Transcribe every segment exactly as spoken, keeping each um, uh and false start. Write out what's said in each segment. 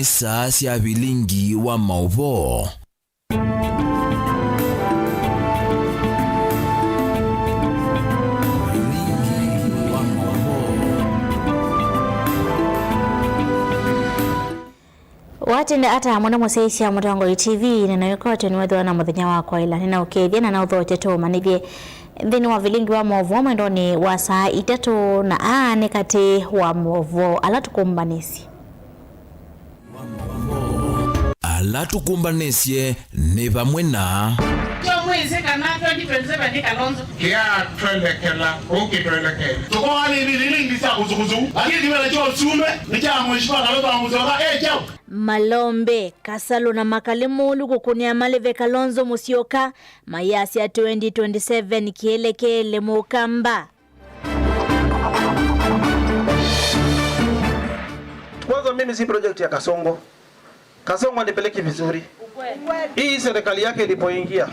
Saa sya vilingi wa maũvoo. Vilingi wa maũvoo. Watenda ata mũno mũsyaĩĩsya Mũtongoi T V, na nayo ĩkotwe nĩwethĩwa na mũthenya wa kwaĩla. Nĩnaũkethya na naũthokye tũũmanĩthye nthĩnĩ wa vilingi wa maũvoo mwendonĩ wa saa itatũ, na aa nĩ katĩ wa maũvoo ala tũkũmbanĩsye. Ala tũkũmbanĩsye nĩ vamwe na. Kyo mwĩsĩ kana twenty twenty-seven nĩ Kalonzo. Kĩatwelekela, ũkĩtwelekele. Tũkoa nĩ vilingi sya kũsũkũsũ. Lakini kĩvela kya ũsumbĩ nĩ kya Mheshimiwa Kalonzo wa Musyoka, eh, kyaũ? Malombe, Kasalu na Makali Mulu kũkũnĩa malĩve Kalonzo Musyoka, mayasya twenty twenty-seven kĩelekeele Mũkamba. Kwanza, mimi si project ya Kasongo. Kasongo anipeleki vizuri. Hii serikali yake ilipoingia,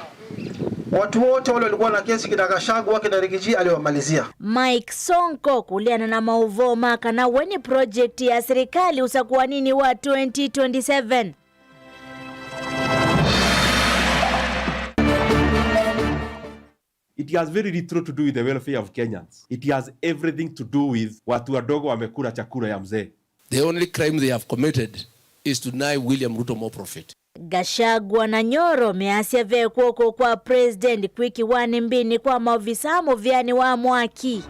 watu wote wale walikuwa na kesi, kina Gachagua, kina Rigiji, aliwamalizia. Mike Sonko kũleana na maũvoo ma kana we nĩ project ya serikali ũsakũanĩnĩ wa twenty twenty-seven. It has very little to do with the welfare of Kenyans. It has everything to do with watu wadogo wamekula chakula ya mzee. The only crime they have committed is to deny William Ruto more profit. Gachagua na Nyoro measya ve kw'oko kwa President kwĩkĩwa nĩ mbĩnĩ kwa maovisaa mũvĩanĩ wa mwaki.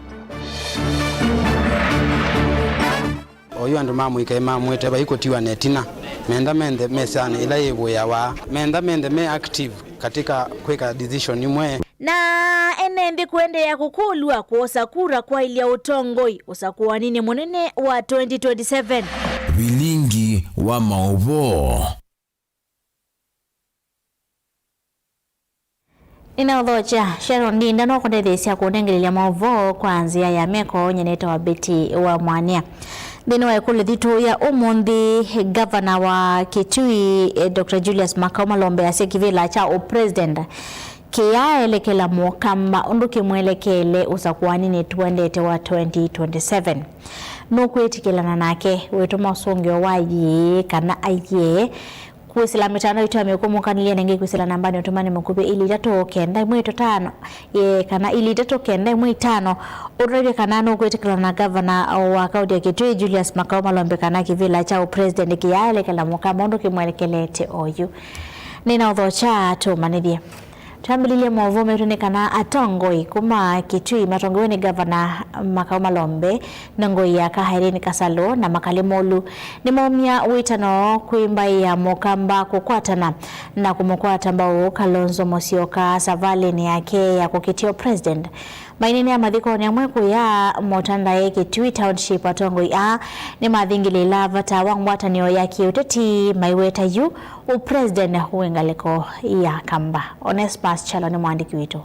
Oyu andũ ma mũikaĩ mamwĩte vaikũtiwa na ĩtina. Menda menthe mesanĩ ĩla yĩvũĩawa. Menda menthe me active katika kwĩka decision imwe. Na ene nthĩ kũendeea kũkũlw'a kwosa kura kwaĩlya ũtongoi ũsakũanĩnĩ mũnene wa twenty twenty-seven. Vilingi wa maũvoo. Nĩnaũthokya Sharon Ndinda no kũndetheesya kũnengelelya maũvoo kwa nzĩa ya meko. Nyie nĩtawa Betty wa Mwania. Nthĩnĩ wa ĩkũlyo yitũ ya ũmũnthĩ, ngavana wa Kitui, eh, Doctor Julius Makau Malombe asya kĩvĩla kya ũpresident kĩyaelekela Mũkamba ũndũ kĩmwelekeele ũsakũanĩnĩ tũendete wa twenty twenty-seven. Nũkwĩtĩkĩlana nake? Wĩtũma ũsũngĩo wa yĩĩ kana aiee. Kwĩsĩla mĩtandao itũ ya mĩkũmũkanĩlye nenge kwĩsĩla nambanĩ ũtũmani mũkuvĩ ilĩ itatũ kenda ĩmwe itano, ye, kana ilĩ itatũ kenda ĩmwe itano, ũtũtavye kana nũkwĩtĩkĩlana na ngavana wa kaunti ya Kitui, Julius Makau Malombe, kana kĩvĩla kya ũpresident kĩyaelekela Mũkamba ũndũ kĩmwelekelete oyu. Nĩnaũthokya tũmanĩthye. Twambĩlĩlye maũvoo metũ nĩ kana atongoi kuma Kitui matongoew'e nĩ Ngavana Makau Malombe, Nongoi ya Irene Kasalu na Makali Mulu nĩmaumya wĩtano kwĩ mbaĩ ya Mũkamba kũkwatana na kũmũkwata mbau Kalonzo Musyoka savalĩnĩ yake ya kũkĩtya president. Maineenea mathikonĩ amwe kũya Mũtandaĩ, Kitui Township, atongoi aa nĩmathingĩlĩĩla vata wa ngwatanĩo ya kĩũteti maiweta yu ũpresident wĩ ngalĩko ya Kamba. Onesmus Kyalo nĩ mwandĩki witũ.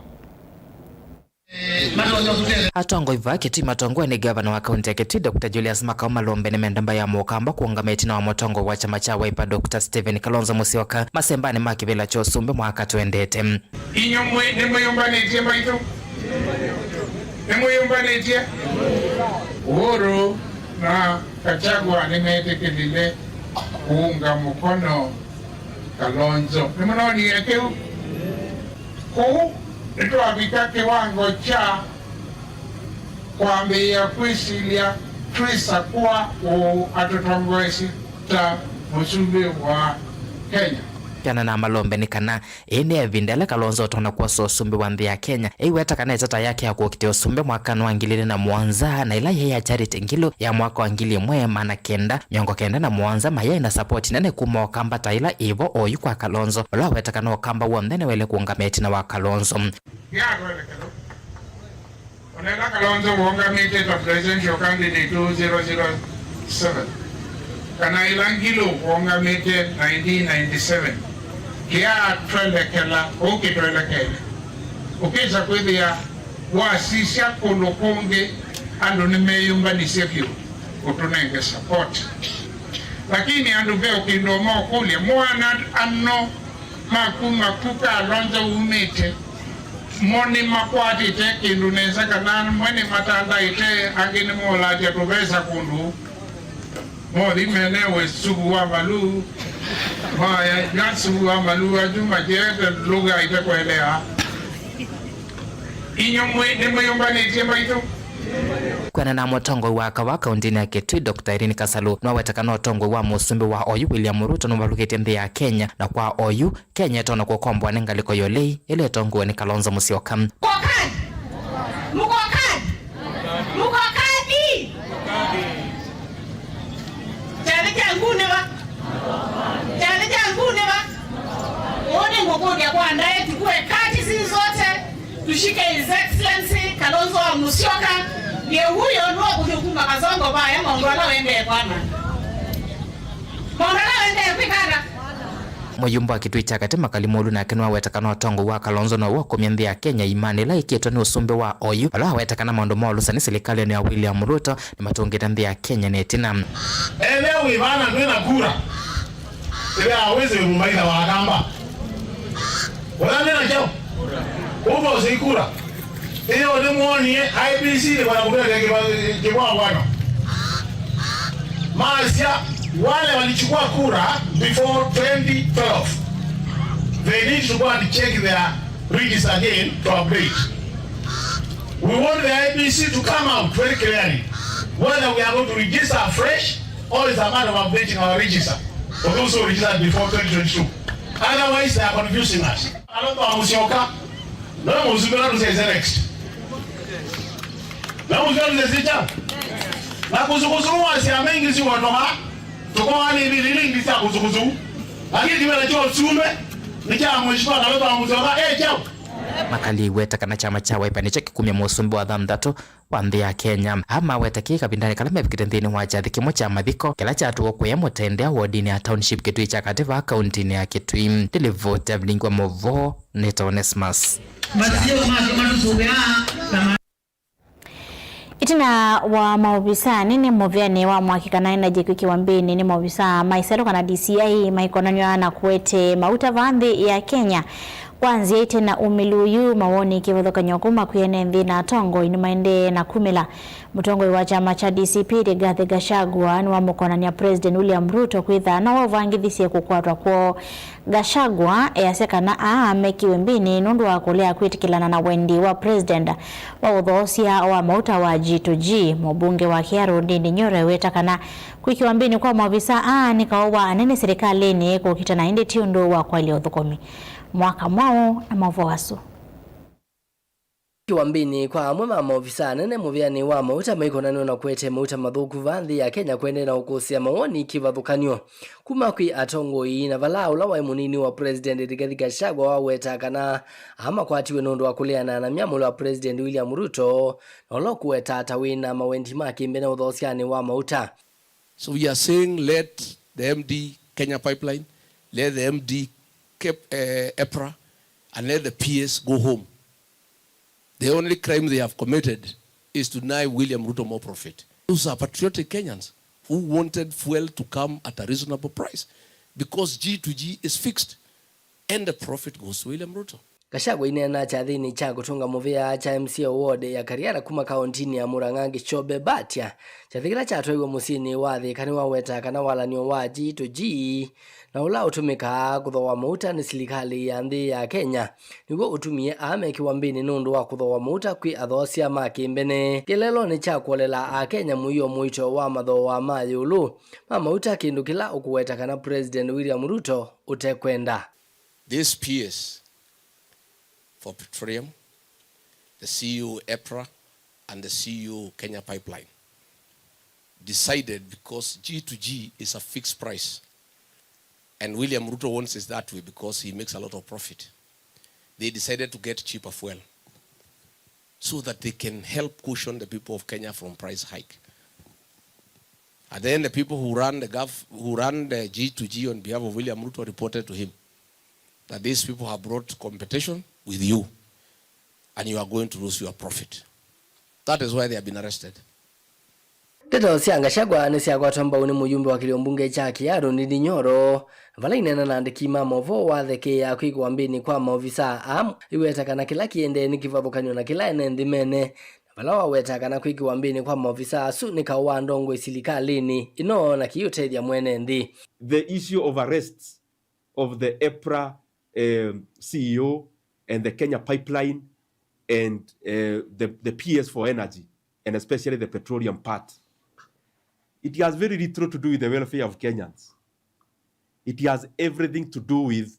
Atongoi va Kitui matongoew'e nĩ ngavana wa kaunti ya Kitui, Doctor Julius Makau Malombe, nĩmenda mbaĩ ya Mũkamba kũũngama ĩtina wa mũtongoi wa kyama kya Wiper, Doctor Stephen Kalonzo Musyoka, masembanĩ ma kĩvĩla kya ũsumbĩ mwaka tũendete. Inyw'ĩ mwĩ-, nĩmwĩyũmbanĩtye mbaitũ? Nĩmwĩyũmbanĩtye? Uhuru na Gachagua nĩmetĩkĩlile kũunga mũkono Kalonzo. Nĩmũnonie kĩu? Kũu nĩtwavika kĩwango kya kwambĩĩa kwĩsilya twĩsa kũa ũũ atũtongoesye ta mũsumbĩ wa Kenya. Kana na Malombe nĩ kana, ĩĩ nĩ ĩvinda ĩla Kalonzo ũtonya kwosa ũsumbĩ wa nthĩ ya Kenya. Eiweta kana ĩtata yake ya kũkitĩa ũsumbĩ mwakanĩ wa ngili ilĩ na mũonza, na ĩla yaĩ ya Charity Ngilu ya mwaka wa ngili ĩmwe maana kenda mĩongo kenda na mũonza, mayaĩ na sapoti nene kuma Ũkamba ta ĩla ĩvo oyu kwa Kalonzo, ũla waweta kana Ũkamba w'onthe nĩwaĩle kũũngama ĩtina wa Kalonzo. Ona ĩla Kalonzo wongamĩte ta presidential candidate two zero zero seven, kana ĩla Ngilu wongamĩte nineteen ninety-seven, kĩatwelekela ũu kĩtwelekele. Ũkĩsa kwĩthĩa wasisya kũndũ kũngĩ andũ nĩmeyũmbanisye vyũ kũtũnenge support. Lakini andũ ve kĩndũ maũkũlya, mwana ano ma kuma ku Kalonzo umĩte, mo nĩmakwatĩte kĩndũ nesa, kana amwe nĩmatandaĩte, angĩ nĩmolaatya tũvesa kũndũ. Mothi menewe suvu wa malu, maya ya suvu wa malu asu makyete lugha ite kwenea. Inyu mwi nĩ mwĩyũmbanĩtye maitũ? Kwĩanana na mũtongoi wa aka wa kaũntĩnĩ ya Kitui, Doctor Irene Kasalu, nĩwaweta kana ũtongoi wa mũsumbĩ wa oyu William Ruto nũvalũkĩtye nthĩ ya Kenya, na kwa oyu, Kenya ĩtonya kũkomboa nĩ ngalĩko ya ũlei ĩla ĩtongoew'e nĩ Kalonzo Musyoka. Mũkokani! Mũkokani! Mũkokani! Kyathĩ kya nguu nĩ va? Kyathĩ kya nguu nĩ va? Ũũ nĩ ngũkũlya kwa ndaĩ, tukue kati sisi zote, tushike His Excellency Kalonzo wa Musyoka, ndiye huyo nũkũthi kuma Kasongo vaya maũndũ ala wendee kwana. Maũndũ ala wendee kwĩkana. Mũyumba wa Kitui kya Katĩ Makali Mũlu nake nĩwaweta kana ũtongoi wa Kalonzo now'o ũkumya nthĩ ya Kenya imanĩ ila ĩkĩtwe nĩ ũsumbĩ wa oyu, vala waweta kana maũndũ ma ũlũsani silikalĩnĩ ya William Ruto nĩmatũngĩte nthĩ ya Kenya na ĩtina. Ethĩa wĩ vana ndwĩ na kura, ĩthĩa wĩsĩ wĩ mũmaitha wa Akamba. Ũla ndwĩ na kyaũ? Ũmwe ũsĩ kura. Ĩyo nĩmwonie I E B C nĩkwenda kũtũletea kĩva-, kĩvwavwano. Masya wale walichukua kura before twenty twelve, they need to go and check their register again to update. We want the I E B C to come out very clearly whether we are going to register afresh or it's a matter of updating our register for those who registered before twenty twenty-two. Otherwise, they are confusing us. Kalonzo wa Musyoka, no mũsumbĩ ũla tũsyaĩĩsya next. No mũsumbĩ ũla tũsyaĩĩsya kyaũ? Na kũsukusuma wa syama ingĩ siwatoka, tũkoa nĩ ivili ili ingĩ sya kũsukusu. Lakini kĩvela kya ũsumbĩ nĩ kya Mheshimiwa Kalonzo wa Musyoka, eh, kyaũ? Makali aiweta kana kyama kya Wiper nĩkyo kĩkumya mũsumbĩ wa thanthatũ wa nthĩ ya Kenya. Aa maweta kĩĩ kavindanĩ kala mevikĩte nthĩnĩ wa kyathĩ kĩmwe kya mathiko kĩla kyatũwa kũya Mũtendea wodinĩ ya Township Kitui kya Katĩ vaa kauntinĩ ya Kitui. Ndilivoti ya vilingi wa movoo nĩta Onesmus. Masiũ make matũsũvĩaa na ma- Ĩtina wa maovisa anene mũvĩanĩ wa mwaki kana energy kwĩkĩwa mbĩnĩ nĩ maovisa ma ĩselo kana D C I maikonanw'a na kũete mauta vaa nthĩ ya Kenya. Kwa nzĩa ĩte na umĩlu ũyu, mawoni kĩvathũkany'o kuma kwĩ ene nthĩ na atongoi nĩmaendee na kumĩla. Mũtongoi wa kyama kya D C P, Rigathi Gachagua, nĩwamũkonany'a President William Ruto kwĩtha no wavangĩthisye kũkwatwa kwoo. Gachagua easya kana aa mekiwe mbĩnĩ nũndũ wa kũlea kwĩtĩkĩlana na wendi wa President wa ũthoosya wa mauta wa G to G. Mũmbunge wa Kiharu, Ndindi Nyoro, eweta kana kwĩkĩwa mbĩnĩ kwa maovisa aa nĩ kaũ wa anene silikalĩnĩ kũkitana, ĩndĩ ti ũndũ wa kwaĩlya ũthũkũmi. Mwaka mwaũ na maũvoo asu. Kwĩkĩwa mbĩnĩ kwa amwe ma maovisa anene mũvĩanĩ wa mauta maikonanw'a na kũete mauta mathũku vaa nthĩ ya Kenya kũendee na ũkũsĩa mawoni kĩvathũkany'o kuma kwĩ atongoi, na vala ũla waĩ mũnini wa President Rigathi Gachagua waweta kana aa makwatiwe nũndũ wa kũleana na myamũlo ya President William Ruto, na ũla ũkũweta ta wĩna mawendi ma kĩmbene ũthoosyanĩ wa mauta. So we are saying let the M D Kenya Pipeline, let the M D Kep-, eh, EPRA, and let the P S go home. The only crime they have committed is to deny William Ruto more profit. Those are patriotic Kenyans who wanted fuel to come at a reasonable price because G to G is fixed and the profit goes to William Ruto. Gachagua aineena kyathĩnĩ kya kũtũnga mũvĩa kya M C A ward ya Kariara kuma kaũntinĩ ya Murang'a, Gichobe Mbatia, kyathĩ kĩla kyatwaiwe mũsyĩnĩ wa Thika, nĩwaweta kana walan'yo wa G to G na ũla ũtũmĩkaa kũthooa mauta nĩ silikalĩ ya nthĩ ya Kenya nĩw'o ũtumie aa mekĩwa mbĩnĩ nũndũ wa kũthooa mauta kwĩ athoosya ma kĩmbene. Kĩeleelonĩ kya kũolela Akenya mũio mũito wa mathooa ma ĩũlũ ma mauta, kĩndũ kĩla ũkũweta kana President William Ruto ũtekwenda. This P S for petroleum, the C E O EPRA, and the C E O Kenya Pipeline decided, because G to G is a fixed price, and William Ruto wants it that way because he makes a lot of profit, they decided to get cheaper fuel so that they can help cushion the people of Kenya from price hike. And then the people who run the gov-, who run the G to G on behalf of William Ruto reported to him that these people have brought competition with you and you are going to lose your profit. That is why they have been arrested. Ndeto sya Gachagua nĩsyakwatwa mbau nĩ mũyumbe wa kĩlio mbunge kya Kiharu, Ndindi Nyoro, vala aineena na andĩki ma maũvoo wathekea kwĩkĩwa mbĩnĩ kwa maovisa aa, aiweta kana kĩla kĩendee nĩ kĩvathũkany'o na kĩla ene nthĩ mene. Ala waweta kana kwĩkĩwa mbĩnĩ kwa maovisa asu nĩ kaũ wa ndongoi silikalĩnĩ ĩno na kĩũtethya mwene nthĩ. The issue of arrests of the EPRA, um, C E O and the Kenya Pipeline and, uh, the, the P S for Energy, and especially the petroleum part. It has very little to do with the welfare of Kenyans. It has everything to do with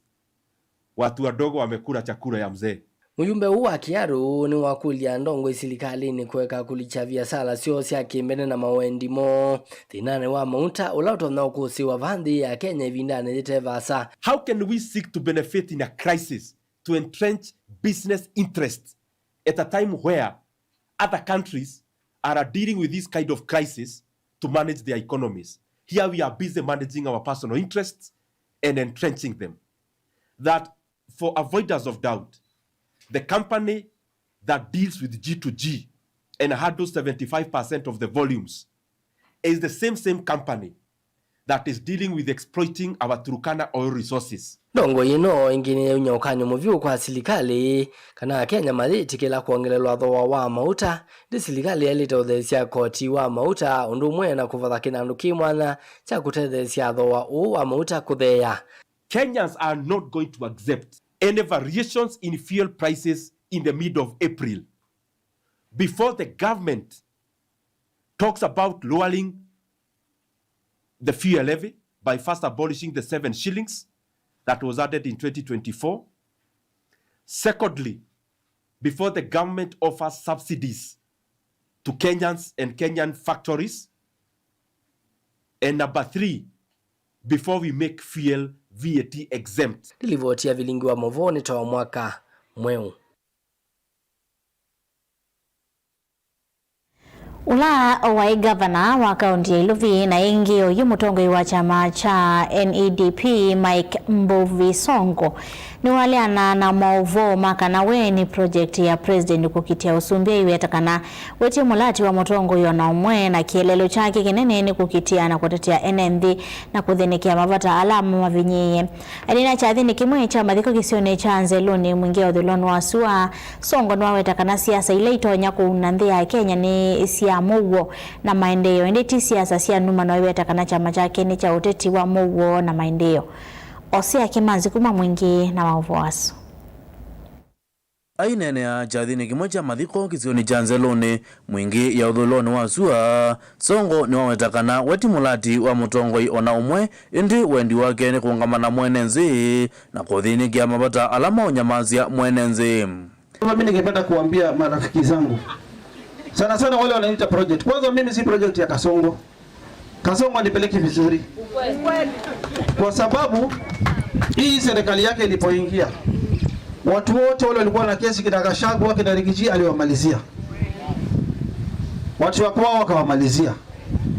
watu wadogo wamekula chakula ya mzee. Mũyumbe ũũ wa Kiharu nĩwakũlya ndongoi silikalĩnĩ kũeka kũlikya viasala syoo sya kĩmbene na mawendi moo thĩnanĩ wa mauta ũla ũtonya ũkũsĩĩwa vaa nthĩ ya Kenya ĩvindanĩ yĩte vaasa. How can we seek to benefit in a crisis to entrench business interests at a time where other countries are dealing with this kind of crisis to manage their economies? Here we are busy managing our personal interests and entrenching them. That, for avoidance of doubt, the company that deals with G to G and handles seventy-five percent of the volumes is the same, same company that is dealing with exploiting our Turkana oil resources. Ndongoi ĩno ĩngĩ nĩyaunya ũkany'o mũvyũ kwa silikalĩ kana Akenya mayĩtĩkĩla kwongelelwa thooa wa mauta, ĩndĩ silikalĩ yaĩlĩte ũtheesya koti wa mauta ũndũ ũmwe na kũvatha kĩnandũ kĩ mwanya kya kũtetheesya thooa ũũ wa mauta kũtheea. Kenyans are not going to accept any variations in fuel prices in the mid of April, before the government talks about lowering the fuel levy by first abolishing the seven shillings that was added in twenty twenty-four. Secondly, before the government offers subsidies to Kenyans and Kenyan factories. And number three, before we make fuel V A T exempt. Nĩ livoti ya vilingi wa movoo nĩ ta wa mwaka mweũ. Ũla waĩ ngavana wa kaũntĩ ya Ilovi na ĩngĩ oyu mũtongoi wa kyama kya N E D P, Mike Mbuvi Sonko, nĩwaleana na maũvoo ma kana we nĩ project ya president kũkitĩa ũsumbĩ, aiweta kana wetie mũlati wa mũtongoi o na ũmwe, na kĩeleelo kyake kĩnene nĩ kũkitĩa na kũtetea ene nthĩ na kũthĩnĩkĩa mavata ala mamavinyĩĩe. Anina kyathĩnĩ kĩmwe kya mathiko kĩsionĩ kya Nzelũnĩ, mwingĩ ya ũthũĩlonĩ wa sua, Sonko nĩwaweta kana siasa ila itonya kũuna nthĩ ya Kenya nĩ sya mũuo na maendeeo, ĩndĩ ti siasa sya numa, na aiweta kana kyama kyake nĩ kya ũteti wa mũuo na maendeeo. Osea Kĩmanzi kuma Mwingĩ na maũvoo asu. Aineenea kyathĩnĩ kĩmwe kya mathiko kĩsionĩ kya Nzelũnĩ, Mwingĩ ya ũthũĩlonĩ wa sua, Sonko nĩwaweta kana we ti mũlati wa mũtongoi o na ũmwe, ĩndĩ wendi wake nĩ kũũngama na mwene nthĩ na kũthĩnĩkĩa mavata ala maũnyamasya mwene nthĩ. Mimi ningependa kuambia marafiki zangu, sana sana wale wananiita project. Kwanza, mimi si project ya Kasongo. Kasongo anipeleki vizuri. Kwa sababu hii serikali yake ilipoingia, watu wote wale walikuwa na kesi, kina Gachagua, kina Rigiji, aliwamalizia. Watu wa kwao akawamalizia.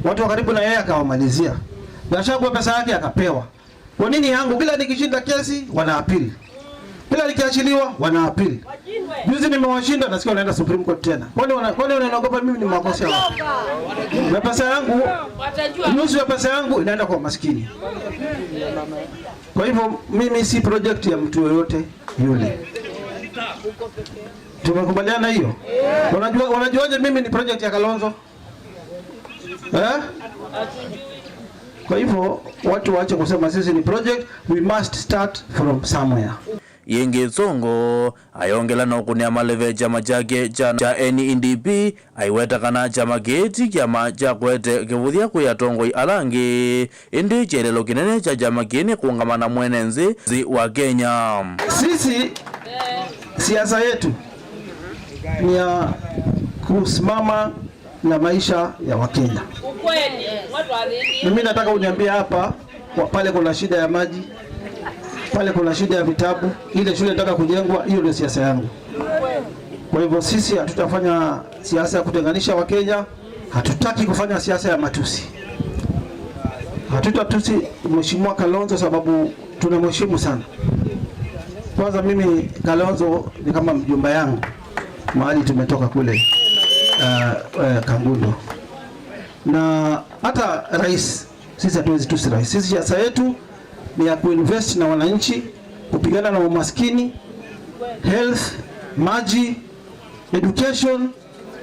Watu wa karibu na yeye akawamalizia. Gachagua pesa yake akapewa. Kwa nini yangu? Kila nikishinda kesi, wana appeal. Kila nikiachiliwa, wana appeal. Juzi nimewashinda, nasikia wanaenda Supreme Court tena. Kwani wana-, kwani wanaogopa mimi nimewakosea wapi? Na pesa yangu, nusu ya pesa yangu inaenda kwa maskini. Kwa hivyo, mimi si project ya mtu yoyote yule. Tumekubaliana hiyo? Wanajua, wanajuaje mimi ni project ya Kalonzo? Eh? Kwa hivyo, watu waache kusema sisi ni project, we must start from somewhere. Yĩngĩ Sonko ayongela na ũkũnĩa maleve kyama kyake kya, kya N E D P, aiweta kana kyama kĩĩ ti kyama kya kũete kĩvũthya kwĩ atongoi ala angĩ, ĩndĩ kĩeleelo kĩnene kya kyama kĩĩ nĩ kũũngama na mwene nthĩ, nthĩ wa Kenya. Sisi, siasa yetu ni ya kusimama na maisha ya Wakenya. Ukweli, watu wa dhini. Mimi nataka uniambie hapa, kwa, pale kuna shida ya maji, pale kuna shida ya vitabu, ile shule inataka kujengwa, hiyo ndio siasa yangu. Kwa hivyo sisi hatutafanya siasa ya kutenganisha Wakenya, hatutaki kufanya siasa ya matusi. Hatutatusi Mheshimiwa Kalonzo sababu tunamheshimu sana. Kwanza mimi Kalonzo ni kama mjomba yangu, mahali tumetoka kule, uh, uh, Kangundo. Na hata rais, sisi hatuwezi tusi rais. Sisi siasa yetu ni ya kuinvest na wananchi, kupigana na umaskini, health, maji, education,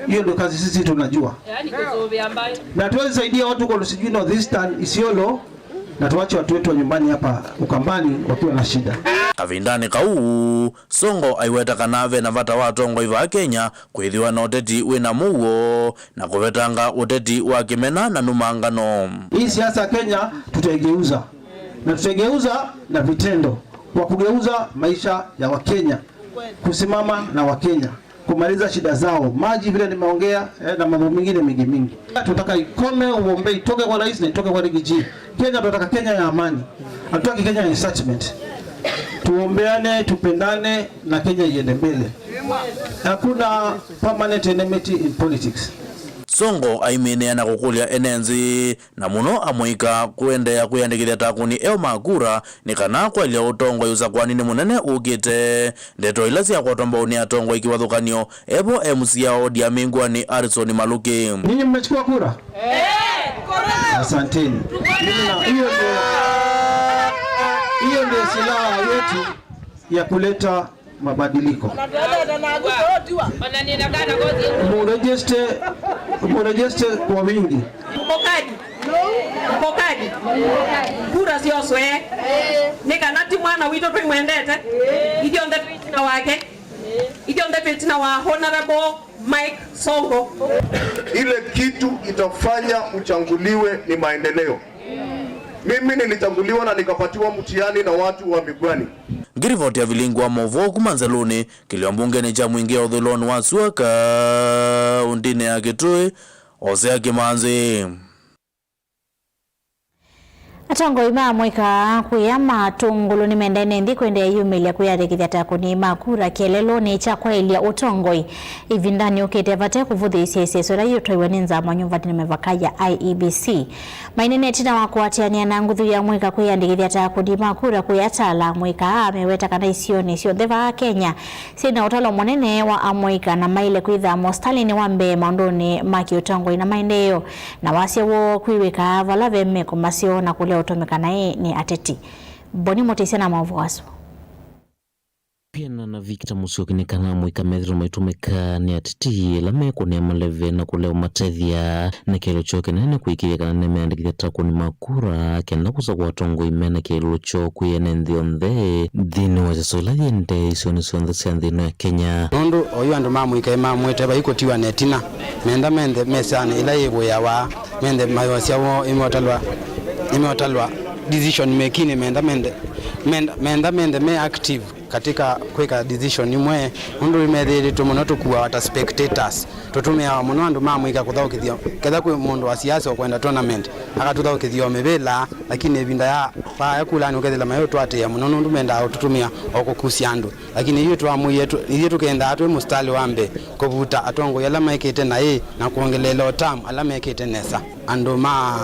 Hiyo ndio kazi sisi tunajua. Yaani kuzovea mbali. Na tuwezi saidia watu kwa sijui North Eastern, Isiolo, na tuache watu wetu wa nyumbani hapa Ukambani wakiwa na shida. Kavindanĩ kau, Songo aiweta kana ve na vata wa atongoi vaa Kenya kwĩthĩwa na ũteti wĩ na mũuo na kũvetanga ũteti wa kĩmena na numangano. Hii siasa ya Kenya tutaigeuza, na tutaigeuza na vitendo, kwa kugeuza maisha ya Wakenya, kusimama na Wakenya, kumaliza shida zao, maji vile nimeongea, eh, na mambo mengine mengi mengi. Tunataka ikome, uombe itoke kwa rais na itoke kwa Rigiji. Kenya tunataka Kenya ya amani. Hatutaki Kenya ya incitement. Tuombeane, tupendane na Kenya iende mbele. Hakuna permanent enmity in politics. Songo aiminĩa na kũkũlya ene nthĩ, na mũno amũika, kũendeea kwĩyandĩkĩthya ta akũni eo ma kura nĩ kana kwaĩlya ũtongoi ũsakũaninĩ mũnene ũkĩte. Ndeto ila syakwatwa mbau nĩ atongoi kĩvathũkany'o, evo M C A ODM Mingwani Harrison Maluki. Nyinyi mmechukua kura? Asanteni. Mimi na, hiyo ndio, hiyo ndio silaha yetu ya kuleta mabadiliko. Murejiste, murejiste kwa wingi. Mbokaji, mbokaji, kura syoswe nĩ kana ti mwana witũ twĩmwendete. Ithyonthe twĩ ĩtina wake. Ithyonthe twĩ ĩtina wa Honorable Mike Songo. Ile kitu itafanya uchaguliwe ni maendeleo. Mimi nilichaguliwa na nikapatiwa mtihani na watu wa Migwani. Ngirivoti ya vilingi wa maũvoo kuma nzelũnĩ kĩlio mbungenĩ kya Mwingĩ ya ũthũĩlonĩ wa sua kaũntĩnĩ ya Kitui, Hosea Kimanzi. Atongoi ma amũika kũya matũngũlũ nĩmendae nĩ nthĩ kũendeea ĩyumĩlya kwĩyandĩkĩthya ta akũni ma kura kĩeleelonĩ kya kwaĩlya ũtongoi ĩvindanĩ yũkĩte vate kũvũthĩĩsya ĩseso ĩla yĩũtwaiwe nĩ nzama nyuvatĩ na mĩvaka ya I E B C. Mainene ĩtina wa kũatĩanĩa na nguthu ya amũika kwĩyandĩkĩthya ta akũni ma kura kũya Tala, amũika aa meweta kana isionĩ syonthe vaa Kenya syĩ na ũtalo mũnene wa amũika na maĩle kwĩtha mũsitalĩnĩ wa mbee maũndũnĩ ma kĩũtongoi na maendeeo, na wasya woo kwĩw'ĩka vala ve meko maseo na kũlea ũtũmĩka naĩ nĩ ateti. Boni Mũtĩsya na maũvoo asu. Kwĩanana na Victor Musyoki nĩ kana amũika methĩwe maitũmĩka nĩ ateti ĩla mekũnĩa maleve na kũlea ũmatethya, na kĩeleelo kyoo kĩnene nĩ kũĩkĩĩthya kana nĩmeandĩkĩthya ta akũni ma kura kenda kũsakũa atongoi me na kĩeleelo kyoo kwĩ ene nthĩ onthe nthĩnĩ wa ĩseso ĩla yĩendee isionĩ syonthe sya nthĩ ĩno ya Kenya. Nũndũ oyu andũ ma mũika ĩmamwĩte vaikũtiwa na ĩtina, menda menthe mesanĩ ĩla yĩvũĩawa, menthe mayosya woo ĩmeũtalwa, ĩmeũtalwa decision making, menda menthe, menda, menda menthe me active katika kwĩka decision imwe, nũndũ methĩĩtwe mũno tũkuawa ta spectators. Tũtũmĩawa mũno andũ ma mũika kũthaũkĩthya. Ketha kwĩ mũndũ wa siasa ũkwenda tournament, akatũthaũkĩthya o mĩvĩla, lakini ĩvinda ya vaya kulanĩ ũkethĩla mayũtũatĩĩa mũno, nũndũ mendaa ũtũtũmĩa o kũkusya andũ. Lakini ithyĩ twamũie, ithyĩ tũkendaa twĩ mũsitalĩ wa mbee kũvuta atongoi ala maĩkĩte naĩ na kwongeleela o term ala mekĩte nesa. Andũ ma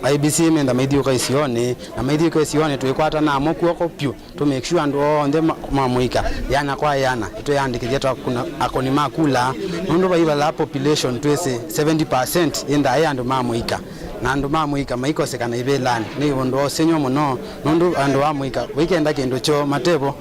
I E B C menda maithiũka isionĩ, na maithiũka isionĩ twĩkwata namo kw'oko vyũ. To make sure andũ onthe ma, ma mũika, ĩana kwa ĩana, nĩtwĩyandĩkĩthya ta akũni ma kula, nũndũ vai vala population twĩsĩ seventy percent yĩndaa yĩ andũ ma mũika, na andũ ma mũika maikosekana ivĩlanĩ. Nĩ ũndũ wa ũsengy'o mũno, nũndũ andũ ma mũika vaikenda kĩndũ kyoo matevo.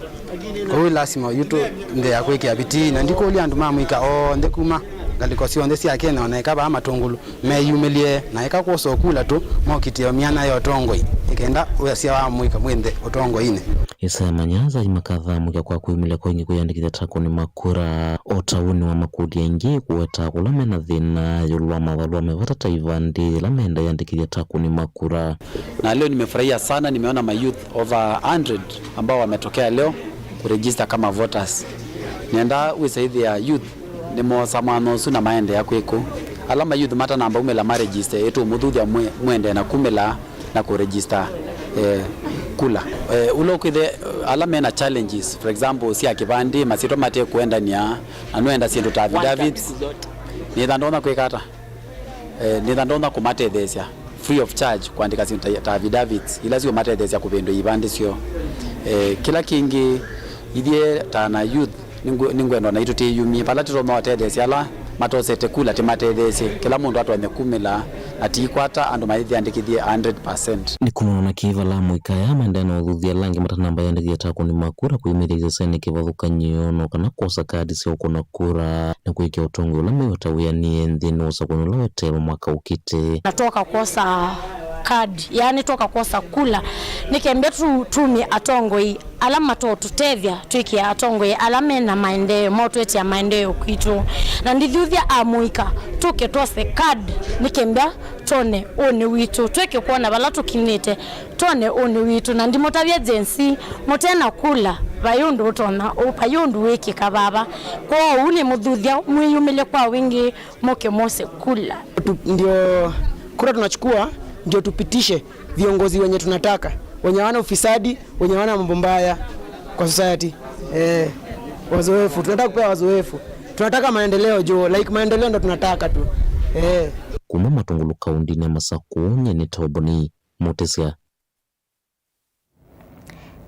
Kwoou lasima yu tũendeea kwĩkĩa vitii, na ndikũlya andũ ma mũika onthe kuma ngalĩko syonthe sya Kenya, o na eka vaa Matũngũlũ, meyumĩlye, na eka kwosa ũkula tu, mokitĩe o myanya ya ũtongoi, nĩ kenda wasya wa mũika mwĩ nthĩ ũtongoinĩ. Isaya Manyaza aimakatha mũika kwa kwĩmĩlya kwa aingĩ kwĩyandĩkĩthya ta akũni ma kura, o ta ũnĩ wa makundi aingĩ kũweta kũla mena thĩna ĩũlũ wa mavalũa me vata ta ivandĩ yĩla menda ĩyandĩkĩthya ta akũni ma kura. Na leo nimefurahia sana, nimeona mayouth over a hundred ambao wametokea leo kuregister kama voters. Nenda wĩsa ĩthĩa youth nĩmoosa mwanya ũsu na maendeea kwĩkũ. Ala mayouth matanamba umĩla maregister, ĩtũmũthuthya mwe-, mwendee na kumĩla na kũregister, eh, kula. Eh, ũla ũkwĩthe, ala mena challenges, for example, sya kĩvandĩ, masyĩtwa mate kũendanĩa, na nũenda syĩndũ ta affidavits, nĩtha ndonya kwĩka ata? Eh, nĩtha ndonya kũmatetheesya free of charge kũandĩka syĩndũ ta, ta affidavits, ila siũmatetheesya kũvĩndũa ivandĩ syoo. Eh, kĩla kĩngĩ, ithyĩ ta na youth, nĩngwenda naitũ twĩyumye vala tũtonya ũtetheesya ala Matosete kula tĩmatetheesye kĩla mũndũ atonye kumĩla na tiikwata andũ mayĩthĩandĩkĩthye one hundred percent. Nĩ kumana na kĩĩ vala amũika aya maendeea na ũthuthya ala angĩ matanamba ĩandĩkĩthya ta akũni ma kura kwĩyumĩlya isesenĩ kĩvathũkany'o no kana kwosa kadi sya ũkũna kura na kũĩkya ũtongoi ũla mew'aa ta wĩanĩe nthĩnĩ wa ũsakũani ũla weteelwe mwaka ũkĩte. Natoka kwosa kadi, yaani toka kwosa kula, nĩkembya tu-, tumye atongoi ala matotũtethya twĩkĩe atongoi ala mena maendeeo, motũetea maendeeo kwitũ. Na ndithuthya amũika, tũke twose card, nĩkembya tone ũnĩ witũ, twĩke kwona vala tũkinyĩte, tone ũnĩ witũ. Na ndimũtavya Gen Z, mũte na kula, vai ũndũ ũtonya, vai ũndũ wĩkĩka vava. Kwoou nĩmũthuthya, mwĩyumĩlye kwa wingĩ, mũke mwose kula. Tu-, ndio kura tunachukua, ndio tupitishe viongozi wenye tunataka, wenye hawana ufisadi, wenye hawana mambo mbaya kwa society. Eh, wazoefu, tunataka kupea wazoefu. Tunataka maendeleo jo, like, maendeleo ndo tunataka tu. Eh. Kuma Matungulu kaundinĩ ya Masakũ, nyie nĩ Toboni Mutisia.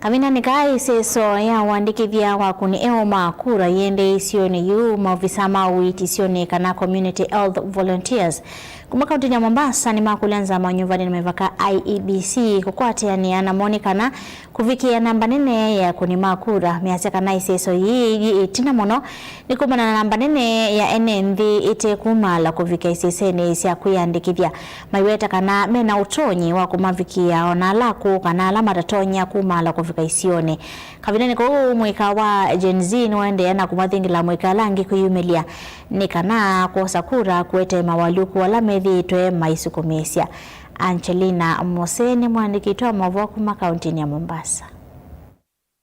Kavindanĩ kaa ĩseso ya ũandĩkĩthya wa akũni eũ ma kura yĩendee isionĩ yu, maovisa ma ũiiti isionĩ kana community health volunteers kuma kauntinĩ ya Mombasa nĩmakũlya nzama ya ũnyuvani na mĩvaka I E B C kũkwatĩanĩa namo nĩ kana kũvikĩĩa namba nene ya akũni ma kura. Measya kana ĩseso yĩĩ yĩ ĩtina mũno nĩ kumana na namba nene ya ene nthĩ ĩte kumaala kũvika isesenĩ sya kwĩyandĩkĩthya. Maiweta kana mena ũtonyi wa kũmavikĩĩa o na ala akũũ kana ala matatonya kumaala kũvika isionĩ. Kavindanĩ kau, mũika wa Gen Z nĩwaendeea na kũmathingĩla amũika ala angĩ kwĩyumĩlya nĩ kana kwosa kura kũete mawalyũku ala methĩĩtwe maisukumĩĩsya. Angelina Mose nĩ mũandĩki witũ wa maũvoo kuma kauntinĩ ya Mombasa.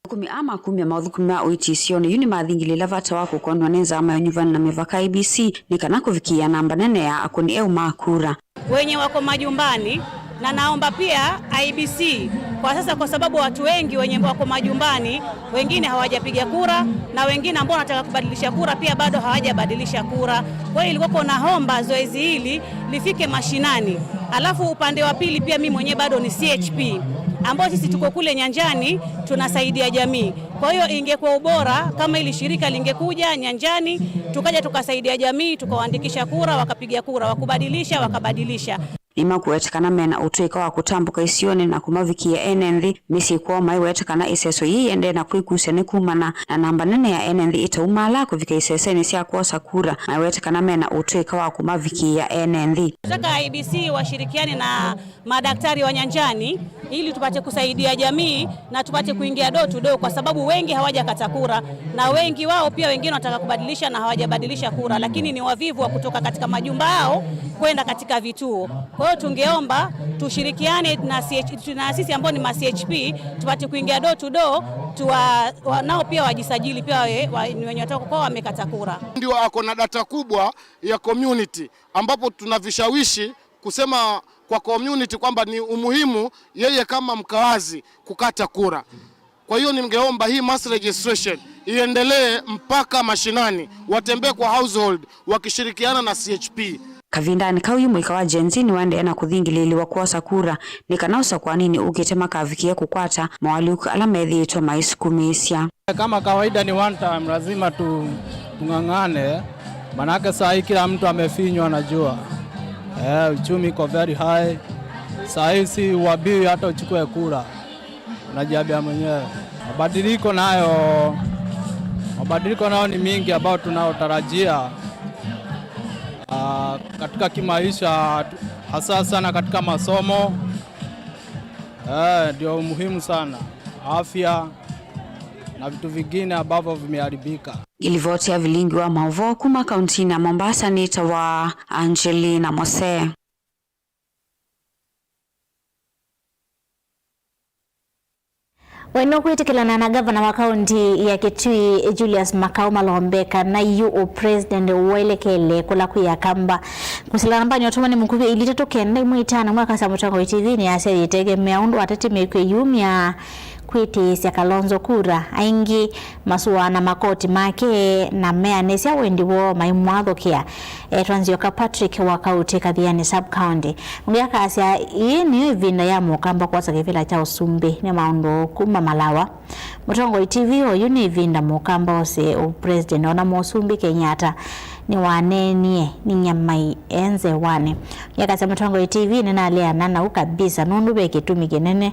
Athũkũmi aa ma kumya maũthũkũmi ma ũiiti isionĩ yu nĩmathingĩlĩĩla vata wa kũkonw'a nĩ nzama ya ũnyuvani na mĩvaka I E B C nĩ kana kũvikĩĩa namba nene ya akũni eũ ma kura. Wenye wako majumbani, na naomba pia I E B C kwa sasa, kwa sababu watu wengi wenye wako majumbani, wengine hawajapiga kura, na wengine ambao wanataka kubadilisha kura pia bado hawajabadilisha kura. Kwa hiyo ilikuwa naomba zoezi hili lifike mashinani. Alafu upande wa pili pia mimi mwenyewe bado ni C H P, ambao sisi tuko kule nyanjani tunasaidia jamii. Kwa hiyo ingekuwa ubora kama ili shirika lingekuja nyanjani, tukaja tukasaidia jamii, tukawaandikisha kura, wakapiga kura, wakubadilisha, wakabadilisha. Nĩmakwete kana mena ũtũĩka wa kũtambũka isionĩ na kũmavikĩĩa ene nthĩ mĩsyĩ kwoo, maiwete kana ĩseso yĩĩ yĩendee na kwĩkusya nĩ kumana na namba nene ya ene nthĩ ĩtaumaala kũvika isesenĩ sya kwosa kura, maiwete kana mena ũtũĩka wa kũmavikĩĩa ene nthĩ. Nataka I E B C washirikiane na madaktari wa nyanjani ili tupate kusaidia jamii na tupate kuingia door to door, kwa sababu wengi hawajakata kura na wengi wao pia wengine wanataka kubadilisha na hawajabadilisha kura, lakini ni wavivu wa kutoka katika majumba yao kwenda katika vituo. Kwa hiyo tungeomba tushirikiane na C H, na sisi ambao ni ma C H P tupate kuingia door to door, tuwa, wa, nao pia wajisajili pia we, wa, ni wenye watakuwa wamekata kura. Ndio ako na data kubwa ya community, ambapo tuna vishawishi kusema kwa community kwamba ni umuhimu yeye kama mkazi kukata kura. Kwa hiyo ningeomba hii mass registration iendelee mpaka mashinani, watembee kwa household wakishirikiana na C H P. Kavindanĩ kau yu mũika wa Gen Z nĩwaendeea na kũthingĩlĩĩlĩwa kwosa kura nĩ kana ũsakũaninĩ ũkĩte makavikĩe kũkwata mawalyũku ala methĩĩtwe maisukumĩĩsya. Kama kawaida ni one time, lazima tu-, tung'ang'ane, manake saa hii kila mtu amefinywa, najua. Eh, uchumi iko very high. Saa hii si uambiwi hata uchukue kura. Unajiambia mwenyewe. Mabadiliko nayo, mabadiliko nayo ni mingi ambayo tunayotarajia, ah, katika kimaisha, hasa sana katika masomo. Eh, ndio muhimu sana. Afya na vitu vingine ambavyo vimeharibika. Ĩlivoti ya vilingi wa maũvoo kuma kauntinĩ ya Mombasa nĩtawa Angelina Mose. Weno kwĩtĩkĩlana na gavana wa kaunti ya Kitui, Julius Makau Malombe, kana yu ũpresident ũelekele kũla kwĩ Akamba. Kũsila nambanĩ ya ũtũmani mũkuvĩ ilĩ itatũ kenda ĩmwe itano mwaka sa Mũtongoi T V nĩ yasya yĩtegemea ũndũ ateti mekwĩyumya kwĩtĩĩsya Kalonzo kura. Aingĩ masũaa na makoti make na meanĩsya wendi woo maimwathũkĩa. Etwa Nzioka Patrick wa Kauti Kathiani Sub County. Ũngĩ akasya, ĩĩ nĩyo ĩvinda ya Mũkamba kwosa kĩvĩla kya ũsumbĩ nĩ maũndũ kuma Malawa. Mũtongoi T V oyu nĩ ĩvinda Mũkamba ose ũpresident ona Mũsumbĩ Kenyatta nĩwaneenie nĩ nyamai e nzewanĩ. Yakasya, Mũtongoi T V nĩnaleana nau kabisa, nũndũ ve kĩtumi kĩnene,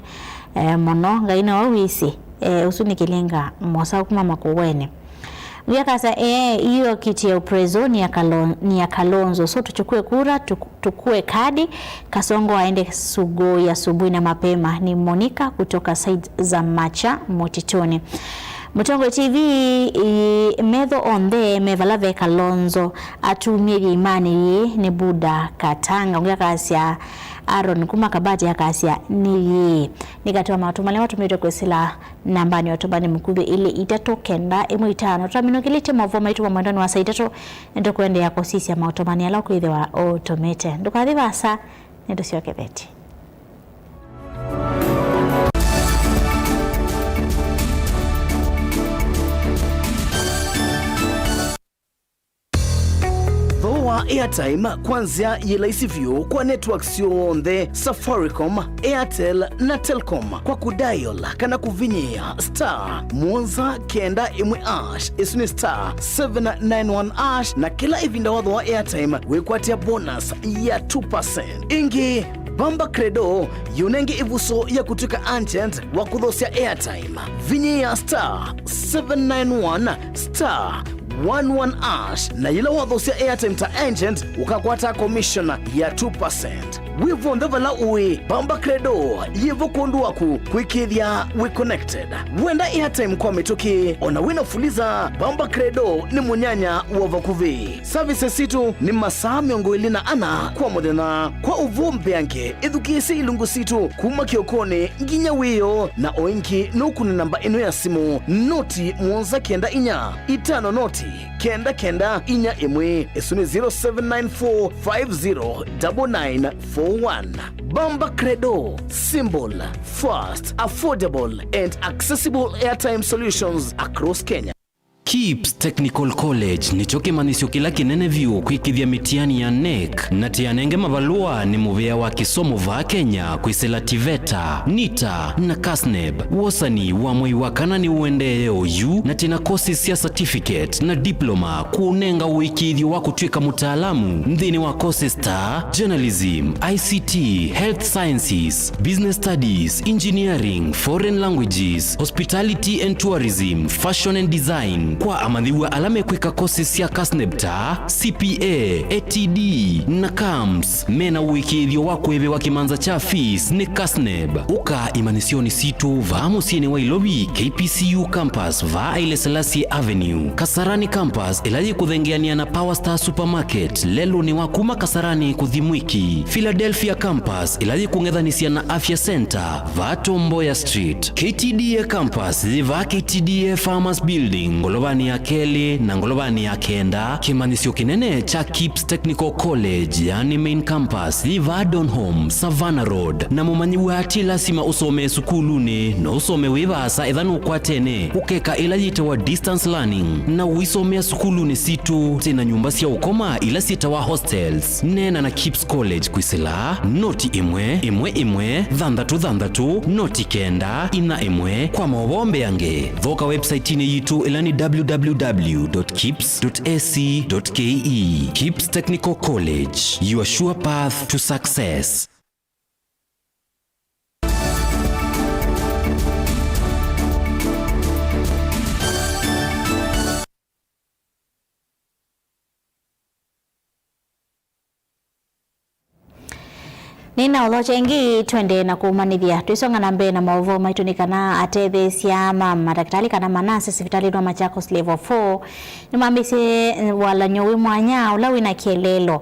eh, mũno. Ngai nĩwe wĩsĩ, eh, ũsu nĩ kĩlinga mũsaũ kuma makũwenĩ. Yakasya, ee, hiyo kiti ya uprezo ni ya Kalo-, ni ya Kalonzo, so tuchukue kura, tuku-, tukue kadi. Kasongo aende sugoi asubuhi na mapema. Ni Monica kutoka side za Macha Mutituni. Mũtongoi T V, i, metho onthe me vala ve Kalonzo, atumie vĩimani yĩĩ nĩ Buda Katanga. Ũngĩ akasya Aaron kuma Kabati akasya nĩ yĩĩ. Nĩ katĩ wa maũtũmani ala matũmĩtwe kwĩsĩla nambanĩ ya ũtũmani mũkuvĩ ilĩ itatũ kenda ĩmwe itano. Tũtaminũkĩlĩtye maũvoo maitũ ma mwendonĩ wa saa itatũ, nĩtũkũendeea kũsisya maũtũmani ala ũkwĩthĩwa ũtũmĩte. Ndũkathi vaasa, nĩtũsyokethetye. Thooa airtime kwa nzĩa yĩ laisi vyũ kwa network syonthe, Safaricom, Airtel na Telcom, kwa kũdial kana kũvinyĩĩa star mũonza kenda ĩmwe hash, ĩsu nĩ star seven nine one hash, na kĩla ĩvinda wathooa airtime wĩkwatĩa bonus ya two percent. Ĩngĩ, Bamba Credo yĩũnenge ĩvuso ya kũtw'ĩka agent wa kũthosya airtime. Vinyĩĩa star seven nine one star one one hash, na yĩla wathosya airtime ta agent, ũkakwata commission ya two percent. Wĩ vonthe vala ũĩ, Bamba Credo yĩvo kwondũ waku kwĩkĩĩthya wĩ connected. Wenda airtime kwa mĩtũkĩ, ona wĩna Fuliza, Bamba Credo nĩ mũnyanya wa vakuvĩ. Services sitũ nĩ masaa mĩongo ĩlĩ na ana kwa mũthenya. Kwa ũvoo mbeange, ĩthukĩĩsye ilungu sitũ kuma kĩokonĩ nginya wĩoo, na o ĩngĩ nũkũne namba ĩno ya simũ, noti mũonza kenda inya itano noti kenda kenda inya ĩmwe. Ĩsu nĩ zero seven nine four five zero double nine four one. Bamba Credo, simple, fast, affordable and accessible airtime solutions across Kenya. KIPS Technical College nĩkyo kĩmanyĩsyo kĩla kĩnene vyũ kwĩkĩthya mĩtiani ya NEC, na tĩanenge mavalũa nĩ mũvĩa wa kĩsomo vaa Kenya kwĩsĩla TVETA, NITA na KASNEB. Wosani wa mwei wa kana nĩũendee oyu, na twĩna courses sya certificate na diploma kũũnenga ũĩkĩĩthyo wa kũtw'ĩka mũtaalamu nthĩnĩ wa courses ta journalism, I C T, health sciences, business studies, engineering, foreign languages, hospitality and tourism, fashion and design. Kwa amanyĩw'a ala mekwĩka courses sya KASNEB ta C P A, A T D na CAMS, mena ũĩkĩĩthyo wa kũĩvĩwa kĩmanza kya fees nĩ KASNEB. Ũka imanyĩsyonĩ sitũ vaa mũsyĩnĩ wa Ilovi, K P C U campus vaa Haile Selassie Avenue, Kasarani campus ĩla yĩkũthengeanĩa na Power Star Supermarket lelũnĩ wa kuma Kasarani kũthi Mwiki, Philadelphia campus ĩla yĩkũng'ethanĩsya na Afya Center vaa Tom Mboya Street, K T D A campus yĩ vaa K T D A Farmers Building ngolovanĩ ya kelĩ na ngolovanĩ ya kenda. Kĩmanyĩsyo kĩnene kya KIPS Technical College, yani main campus, yĩ vaa Donholm, Savannah Road, na mũmanyĩw'a ti lasima ũsomee sukulunĩ, no ũsome wĩ vaasa etha nũkwatene ũkeka ĩla yĩtawa distance learning na ũisomea sukulunĩ sitũ. Twĩna nyũmba sya ũkoma ila syĩtawa hostels. Neena na KIPS College kwĩsĩla noti ĩmwe ĩmwe ĩmwe thanthatũ thanthatũ noti kenda inya ĩmwe. Kwa maũvoo mbeange, thoka website-inĩ yitũ ĩla nĩ W W W dot kips dot A C dot K E. KIPS Technical College, your sure path to success. Nĩna ũthokya ĩngĩ, twende na kũmanyĩthya. Twĩsonga na mbee na maũvoo maitũ nĩ kana atetheesya ma madakĩtalĩ kana manasi sivitalĩnĩ wa Machakos Level four nĩmambĩĩsye walany'o wĩ mwanya ũla wĩna kĩeleelo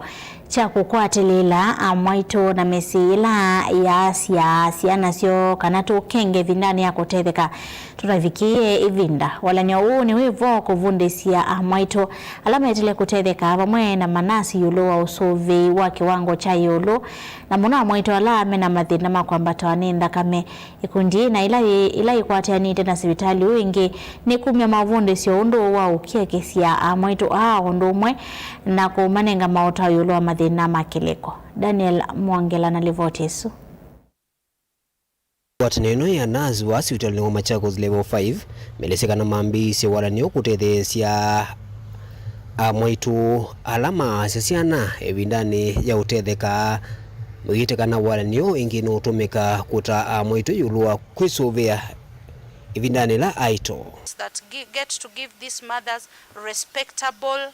kya kũkwatĩlĩĩla amwaitũ na mĩsyĩ yĩla yaasya syana syoo kana tũkenge ĩvindanĩ ya kũtetheka tũtavikĩĩe ĩvinda. Walany'o ũũ nĩ wĩ vo kũvundĩsya amwaitũ ala maĩtĩle kũtetheka vamwe na manasi ĩũlũ wa ũsũvĩi wa kĩwango kya ĩũlũ, na mũno amwaitũ ala mena mathĩna ma kwambatawa nĩ nthakame. Ikundi ĩna ĩla yĩ, ĩla yĩkwatĩanĩte na sivitalĩ ũũ ĩngĩ nĩkumya mavundĩsyo ũndũ wa ũkiakĩsya amwaitũ aa ũndũ ũmwe na kũmanenga maũtao ĩũlũ wa mathĩna ma kĩlĩko. Daniel Mwongela na livoti ĩsu. Ngwatanĩo ĩno ya nasi wa sivitalĩnĩ wa Machakos Level five melesya kana mambĩĩisye walany'o kũtetheesya Amwaitũ ala maasya syana ĩvindanĩ ya ũtetheka, mayĩte kana walanĩo ĩngĩ nũũtũmĩka kũta amwaitũ ĩũlũ wa kwĩsũvĩa ĩvindanĩ ĩla aito. That gi-, get to give these mothers respectable,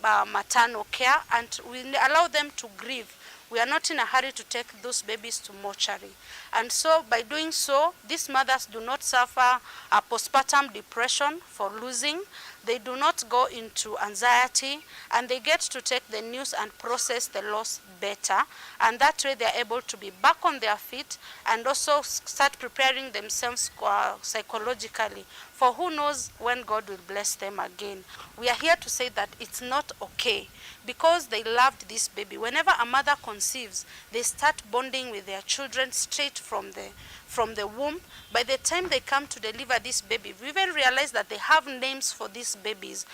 uh, maternal care and we n-, allow them to grieve. We are not in a hurry to take those babies to mortuary. And so by doing so, these mothers do not suffer a postpartum depression for losing. They do not go into anxiety, and they get to take the news and process the loss better. And that way they are able to be back on their feet and also s-, start preparing themselves, uh, psychologically. For who knows when God will bless them again. We are here to say that it's not okay because they loved this baby. Whenever a mother conceives, they start bonding with their children straight from the, from the womb. By the time they come to deliver this baby, we even realize that they have names for these babies.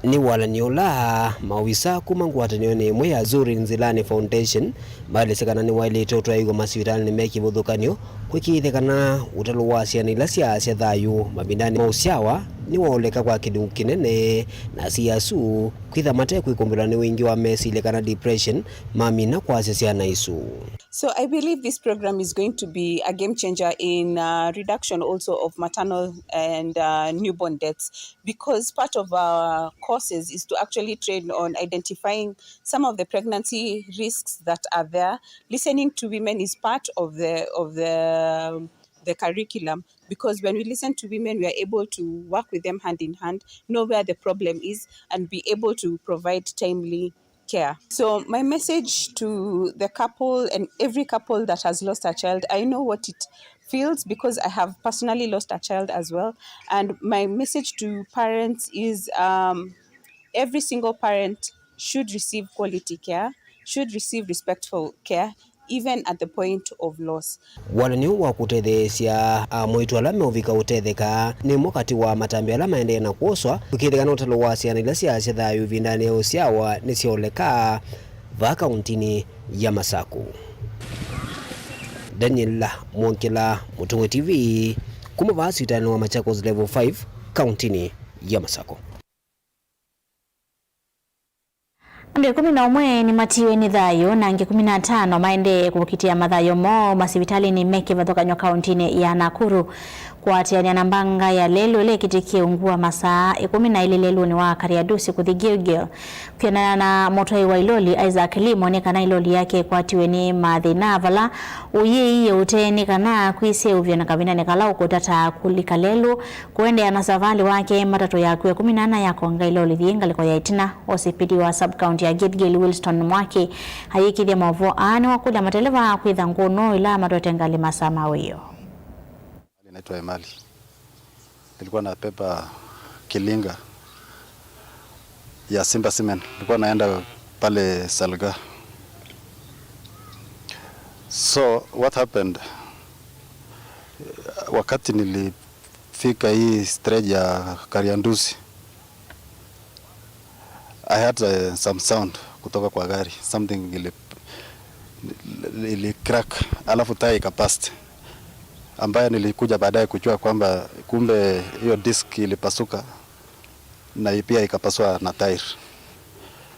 Nĩ walanĩo ũla maovisa kuma ngwatanĩonĩ ĩmwe ya Zuri Nzilani Foundation maelesya kana nĩwaĩlĩte ũtwaĩĩw'a masivitalĩnĩ me kĩvathũkany'o, kwĩkĩĩthya kana ũtalo wa syana ila syaasya thayũ mavindanĩ ma ũsyawa nĩwaoleka kwa kĩlungu kĩnene, na asyai asu kwĩtha mate kwĩkũmbĩlwa nĩ wingĩ wa mesilya kana depression, mamina kwasya syana isu. So I believe this program is going to be a game changer in, uh, reduction also of maternal and, uh, newborn deaths, because part of our courses is to actually train on identifying some of the pregnancy risks that are there. Listening to women is part of the, of the, the curriculum, because when we listen to women, we are able to work with them hand in hand, know where the problem is, and be able to provide timely care. So my message to the couple and every couple that has lost a child, I know what it feels because I have personally lost a child as well. And my message to parents is, um, every single parent should receive quality care, should receive respectful care, even at the point of loss. Walanĩo wa kũtetheesya amwaitũ ala meũvika ũtetheka nĩ ũmwe katĩ wa matambya ala maendee na kwoswa, kũkĩĩthĩka na ũtalo wa syana ila syaasya thayũ ĩvindanĩ ya ũsyawa nĩsyaoleka vaa kauntinĩ ya Masaku. Daniel Mwongela, Mũtongoi T V, kuma vaa sivitalĩnĩ wa Machakos Level five, kauntinĩ ya Masaku. Andũ ĩkũmi na ũmwe nĩmatiwe nĩ thayũ na angĩ ĩkũmi na atano maendee kũkitĩa mathayũ moo masivitalĩnĩ me kĩvathũkany'o kauntinĩ ya Nakuru. Kũatĩanĩa na mbanga ya lelũ ĩla ĩkĩtĩkie ungu wa masaa ĩkũmi na elĩ lelũnĩ wa Kariandusi kũthi Gilgil. Kwĩanana na mũtwaĩ wa iloli Isaac Limo, nĩ kana iloli yake ĩkwatiwe nĩ mathĩna vala ũyĩie ũtee nĩ kana kwĩseũvya na kavindanĩ kala ũkũtata kũlika lelũ. Kũendeea na savalĩ wake, matatũ yaku ĩkũmi na ana yakonga iloli yĩ ngalĩko ya ĩtina. O C P D wa sub-county ya Gilgil, Wilston Mwaki, ayĩkĩĩthya maũvoo aa nĩwakũlya mateleva kwĩtha ngũnũ ĩla matwete ngalĩ masaa ma wĩoo. Naitwa Emali. Nilikuwa nabeba kilinga ya Simba Cement. Nilikuwa naenda pale Salga. So, what happened? Wakati nilifika hii stage ya Kariandusi, I had, uh, some sound kutoka kwa gari. Something ili, ili crack, alafu tire ikapast, ambayo nilikuja baadaye kujua kwamba kumbe hiyo disc ilipasuka na pia ikapasua na tire.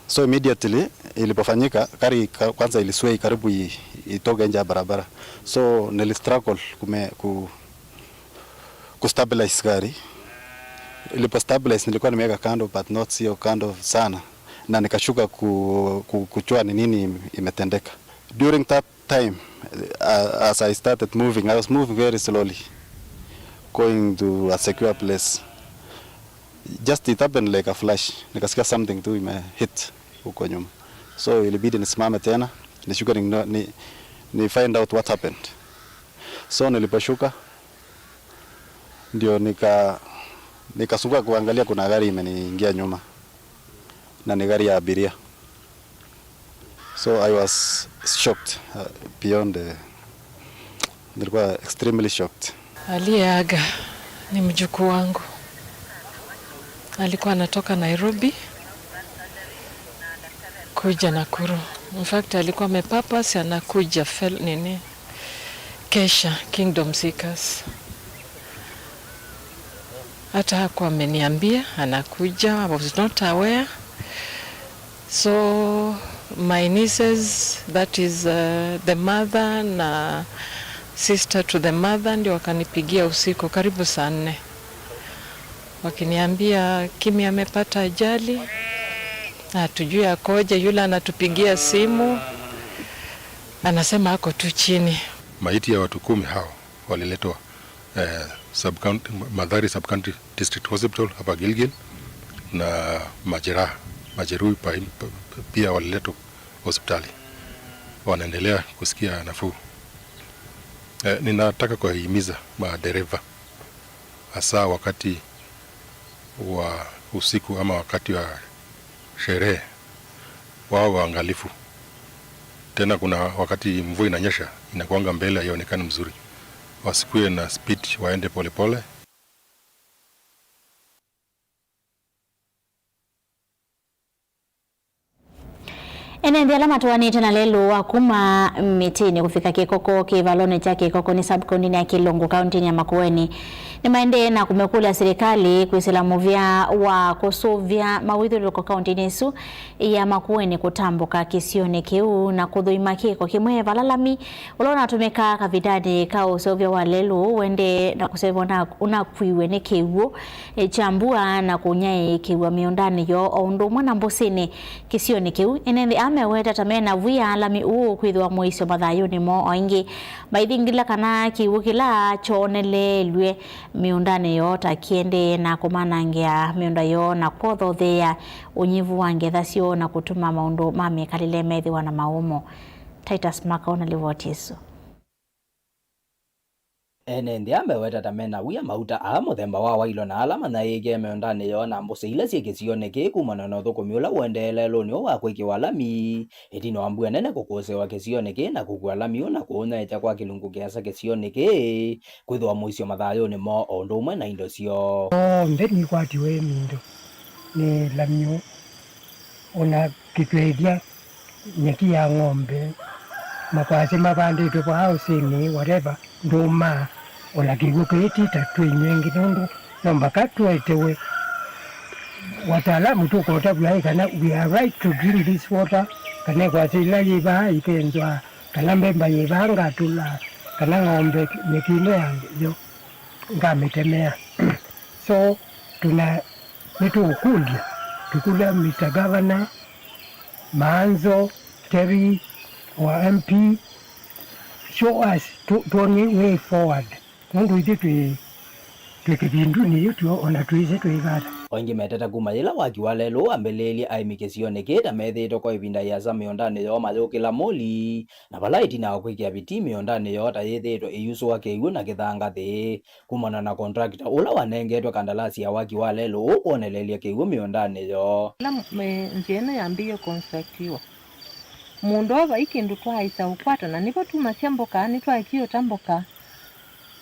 So immediately ilipofanyika, gari ika-, kwanza ilisway karibu i-, itoke nje ya barabara. So nilistruggle kume-, ku-, kustabilize gari. Ilipo stabilize nilikuwa nimeweka kando, but not sio kando sana, na nikashuka ku-, ku-, kujua ni nini imetendeka. During that time, uh, as I started moving, I was moving very slowly, going to a secure place. Just it happened like a flash. Nikasikia something tu ime hit huko nyuma. So ilibidi nisimame tena, nishuke ni, ni, ni find out what happened. So niliposhuka, ndio nika-, nikasunguka kuangalia, kuna gari imeniingia nyuma. Na ni gari ya abiria. So I was shocked, uh, beyond, uh, nilikuwa extremely shocked. Aliyeaga ni mjukuu wangu. Alikuwa anatoka Nairobi kuja Nakuru. In fact, alikuwa amepurpose anakuja fel-, nini? Kesha, Kingdom Seekers. Hata hakuwa ameniambia anakuja, I was not aware. So my nieces, that is, uh, the mother na sister to the mother, ndio wakanipigia usiku karibu saa nne wakiniambia, "Kimi amepata ajali, hatujui akoje." Yule anatupigia simu anasema ako tu chini. Maiti ya watu kumi hao waliletwa, eh, sub-county, Mathari Sub-County District Hospital hapa Gilgil, na majeraha, majeruhi pa-, pa-, pia waliletwa hospitali. Wanaendelea kusikia nafuu. Eh, ninataka kuwahimiza madereva, hasa wakati wa usiku ama wakati wa sherehe, wawe waangalifu. Tena kuna wakati mvua inanyesha, inakuanga mbele, haionekani mzuri. Wasikuwe na speed, waende polepole. Ene nthĩ ala matũanĩte na lelũ wa kuma Mĩtĩnĩ kũvika Kĩkoko kĩvalonĩ kya Kĩkoko nĩ sub-kaũntĩnĩ ya Kĩlungu, kaũntĩnĩ ya Makueni, nĩmaendee na kũmĩkũlya silikalĩ kwĩsĩla mũvea wa kũsũvĩa mawĩthyũlũlũko kaũntĩnĩ ĩsu ya Makueni kũtambũka kĩsionĩ kĩu na kũthũima kĩko kĩmwe vala lami ũla ũnatũmĩkaa kavindanĩ ka ũseũvya wa lelũ ũendee na kũseũvya ũna-, ũnakuiwe nĩ kĩw'ũ, e, kya mbua na kũnyaĩĩkĩw'a mĩũndanĩ yoo o ũndũ ũmwe na mbũsĩnĩ kĩsionĩ kĩu. Ene nthĩ aa meweta ta mena wia lami ũũ kwĩthĩwa mũisyo mathayũnĩ moo, o ĩngĩ maithingila kana kĩw'ũ kĩla kyooneleelw'e mĩũndanĩ yoo ta kĩendee na kũmanangĩa mĩũnda yoo na kwothotheea ũnyivu wa ngetha syoo na kũtuma maũndũ ma mĩkalĩle methĩwa na mawũmo. Titus Makau na livoti ĩsu. Ene nthĩ aa meweta ta mena wia mauta aa mũthemba wa wailo na ala manyaĩĩkĩe mĩũndanĩ yoo na mbũsĩ ila syĩ kĩsionĩ kĩĩ kumana na ũthũkũmi ũla ũendee lelũnĩ ũũ wa kwĩkĩwa lami ĩtina wa mbua nene kũkũsĩĩwa kĩsionĩ kĩĩ na kũkua lami ũũ na kũũnyaĩĩkya kwa kĩlungu kĩasa kĩsionĩ kĩĩ kwĩthĩwa mũisyo mathayũnĩ moo o ũndũ ũmwe na indo syoo. Onthe nĩkwatiwe nĩ indo nĩ lami ũũ. Ona kĩtwethya, nyeki ya ng'ombe, makwasĩ mavandĩtwe vaa ũsĩnĩ, whatever, ndũmaa, ona kĩw'ũ kĩĩ ti ta twĩnyw'e ĩngĩ, nũndũ no mbaka twetewe wataalamu tũkotavw'a ĩ kana we are right to drink this water, kana ĩkwasĩ ĩla yĩ vaa ĩkenzwa, kana mbemba yĩ vaa ngatũla, kana ng'ombe nyeki ĩno yayo ngamĩtemea. So, tuna, nĩtũũkũlya, tũkũlya Mister Governor, Maanzo, Terry, our M P, show us, tũ-, tuonie way forward. Nũndũ ithyĩ twĩ, twĩ kĩvindunĩ yu tuo, ona twĩsĩ twĩkata. O ĩngĩ meteta kuma yĩla waki wa lelũ wambĩlĩĩlye, aĩmi kĩsionĩ kĩĩ ta methĩĩtwe kwa ĩvinda yĩasa mĩũndanĩ yoo mayũkĩla mũli, na vala ĩtina wa kwĩkĩa vitii mĩũndanĩ yoo ta yĩthĩĩtwe ĩyusũa kĩw'ũ na kĩthangathĩ. Kumana na contractor ũla wanengetwe kandalasi ya waki wa lelũ ũũ kwonelelya kĩw'ũ mĩũndanĩ yoo. Ĩla m-, e, nzĩa ĩno yambĩĩe constructiwa, mũũnda ũũ vai kĩndũ twaaĩsa ũkwata, na nĩvo tumasya mboka, nĩtwaekie ũta mboka.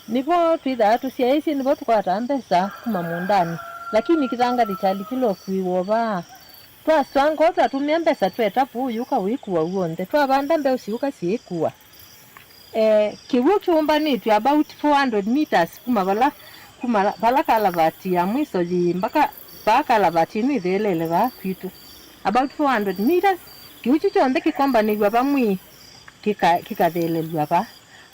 Nĩvo twĩthaa tũsyaĩĩsye, nĩvo tũkwataa mbesa kuma mũũndanĩ, lakini kĩthangathĩ kyalikile ũkuĩwa vaa. Twasitwa ngoo twatũmĩa mbesa tweta vũũ yũka wĩkua w'onthe. Twavanda mbeũ syũka syĩkua. Eh, kĩw'ũ kĩũmbanĩtw'e about four hundred meters kuma vala, kuma la-, vala kalavati ya mwiso yĩĩ mbaka vaa kalavati ĩno ĩtheelele vaa kwitũ. About four hundred meters, kĩw'ũ kyu kyonthe kĩkombanĩw'a vamwe kĩka-, kĩkatheelelw'a vaa.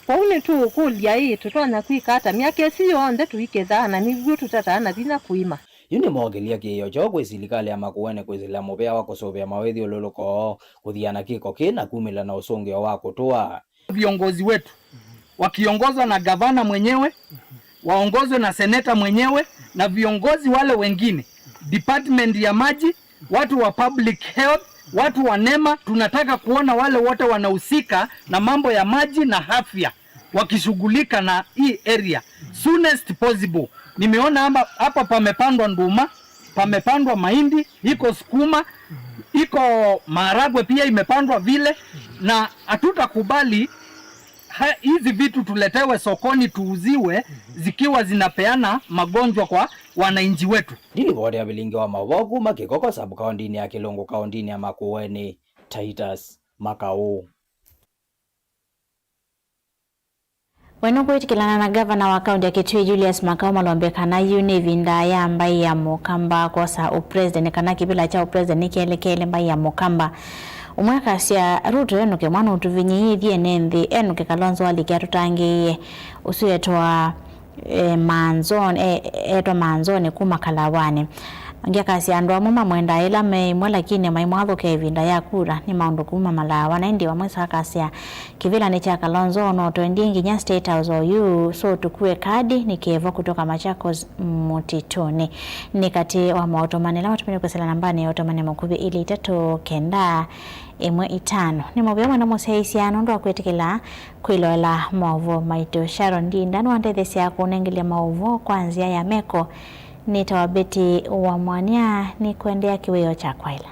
Kwoou nĩtũũkũlya ĩ, tũtonya kwĩka ata? Myaka ĩsu yonthe tũikethaa na nĩw'o tũtataa na vinya kũĩma. Yu nĩmookĩlya kĩĩo kyoo kwĩ silikalĩ ya Makueni kwĩsĩla mũvea wa kũsũvĩa mawĩthyũlũlũko, kũthiana kĩko kĩĩ na kumĩla na ũsũngĩo wa kũtũa. Viongozi wetu wakiongozwa na gavana mwenyewe, waongozwe na seneta mwenyewe na viongozi wale wengine, department ya maji, watu wa public health, watu wa nema, tunataka kuona wale wote wanahusika na mambo ya maji na afya wakishughulika na hii area soonest possible. Nimeona hapa, hapa pamepandwa nduma, pamepandwa mahindi, iko sukuma, iko maharagwe pia imepandwa vile, na hatutakubali ha-, hizi vitu tuletewe sokoni tuuziwe zikiwa zinapeana magonjwa kwa wananchi wetu. Ndilivoti ya vilingi wa maũvoo kuma Kĩkoko sub-kaũntĩnĩ ya Kĩlungu kaũntĩnĩ ya Makueni, Titus Makau. Mwene kwĩtĩkĩlana na ngavana wa kaunti ya Kitui Julius Makau malombe kana yu nĩ ĩvinda ya mbaĩ ya Mũkamba kwosa ũpresident, kana kĩvĩla kya ũpresident nĩkĩelekele mbaĩ ya Mũkamba. Ũmwe akasya, "Ruto enũke, mwana ũtũvinyĩĩthye ene nthĩ, enũke, Kalonzo alike atũtangĩĩe." Ũsu etwa, e, Manzon-, e, etwa Manzoni kuma Kalawanĩ. Angĩ akasya, "Andũ amwe mamwendaa ĩla me ĩmwe, lakini maimwathũkĩa ĩvinda ya kura, nĩ maũndũ kuma malawa." Na ĩndĩ wa mwiso akasya, "Kĩvĩla nĩ kya Kalonzo, no twendie nginya State House oyu, so tũkue kadi nĩ kĩevo kũtũka Machakos mũtitũnĩ." Nĩ katĩ wa maũtũmani ala matũmĩte kwĩsĩla nambanĩ ya ũtũmani mũkuvĩ ilĩ itatũ kenda ĩmwe itano. Nĩ mũvea mũno mũsyaĩĩsya nũndũ wa kwĩtĩkĩla kwĩloela maũvoo maitũ. Sharon Ndinda nĩwandetheesya kũnengelya maũvoo kwa nzĩa ya meko. Nĩtawa Betty wa Mwania, nĩkũendeea kĩwĩoo kya kwaĩla.